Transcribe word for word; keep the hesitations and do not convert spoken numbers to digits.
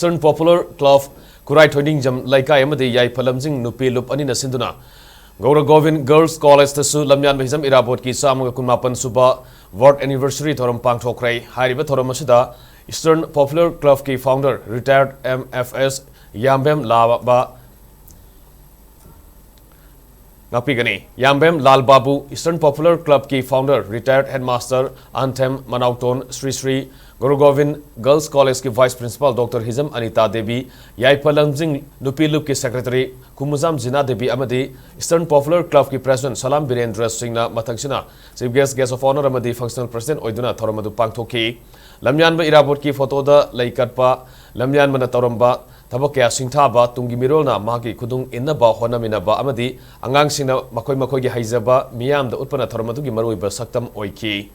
Eastern Popular Club, ꯈꯨꯔꯥꯏ ꯊꯣꯏꯅꯤꯡꯖꯝ ꯂꯩꯀꯥꯏ ꯑꯃꯗꯤ ꯌꯥꯏꯐ ꯂꯝꯖꯤꯡ ꯅꯨꯄꯤ ꯂꯨꯞ ꯑꯅꯤꯅ ꯁꯤꯟꯗꯨꯅ ꯒꯧꯔ ꯒꯣꯕꯤꯟ ꯒꯔꯜꯁ ꯀꯣꯂꯦꯖꯇꯁꯨ ꯂꯝꯌꯥꯟꯕ ꯍꯤꯖꯝ ꯏꯔꯥꯕꯣꯠꯀꯤ ꯆꯥꯝꯃꯒ ꯀꯨꯟꯃꯥꯄꯟ ꯁꯨꯕ ꯕꯔꯊ ꯑꯦꯅꯤꯚꯔꯁꯔꯤ ꯊꯧꯔꯝ ꯄꯥꯡꯊꯣꯛꯈ꯭ꯔꯦ꯫ ꯍꯥꯏꯔꯤꯕ ꯊꯧꯔꯝ ꯑꯁꯤꯗ Eastern Popular Clubꯀꯤ founder retired M F S Yambem Laba ꯉꯥꯛꯄꯤꯒꯅꯤ꯫ ꯌꯥꯝꯕꯦꯝ ꯂꯥꯜ ꯕꯥꯕꯨ, Eastern Popular Clubꯀꯤ founder, retired headmaster ꯑꯟꯊꯦꯝ ꯃꯅꯥꯎꯇꯣꯟ ꯁ꯭ꯔꯤ ꯁ꯭ꯔꯤ ꯒꯨꯔꯨ ꯒꯣꯕꯤꯟ Girls Collegeꯀꯤ vice principal doctor Hijam Anita Devi, wife ꯂꯝꯖꯤꯡ ꯅꯨꯄꯤ ꯂꯨꯞꯀꯤ secretary ꯈꯨꯃꯨꯖꯥꯝ ꯖꯤꯅꯥ ꯗꯦꯕꯤ ꯑꯃꯗꯤ Eastern Popular Clubꯀꯤ president ꯁꯂꯥꯝ ꯕꯤꯔꯦꯟꯗ꯭ꯔ ꯁꯤꯡꯅ ꯃꯊꯪꯁꯤꯅ chief guest, guest of honour ꯑꯃꯗꯤ functional president ꯑꯣꯏꯗꯨꯅ ꯊꯧꯔꯝ ꯑꯗꯨ ꯄꯥꯡꯊꯣꯛꯈꯤ꯫ ꯂꯝꯌꯥꯟꯕ ꯏꯔꯥꯕꯣꯠꯀꯤ ꯐꯣꯇꯣꯗ ꯂꯩ ꯀꯠꯄ, ꯂꯝꯌꯥꯟꯕꯅ ꯇꯧꯔꯝꯕ ꯊꯕꯛ ꯀꯌꯥ ꯁꯤꯡꯊꯥꯕ, ꯇꯨꯡꯒꯤ ꯃꯤꯔꯣꯜꯅ ꯃꯍꯥꯛꯀꯤ ꯈꯨꯗꯨꯡ ꯏꯟꯅꯕ ꯍꯣꯠꯅꯃꯤꯟꯅꯕ ꯑꯃꯗꯤ ꯑꯉꯥꯡꯁꯤꯡꯅ ꯃꯈꯣꯏ ꯃꯈꯣꯏꯒꯤ ꯍꯩꯖꯕ ꯃꯤꯌꯥꯝꯗ ꯎꯠꯄꯅ ꯊꯧꯔꯝ ꯑꯗꯨꯒꯤ ꯃꯔꯨꯑꯣꯏꯕ ꯁꯛꯇꯝ ꯑꯣꯏꯈꯤ꯫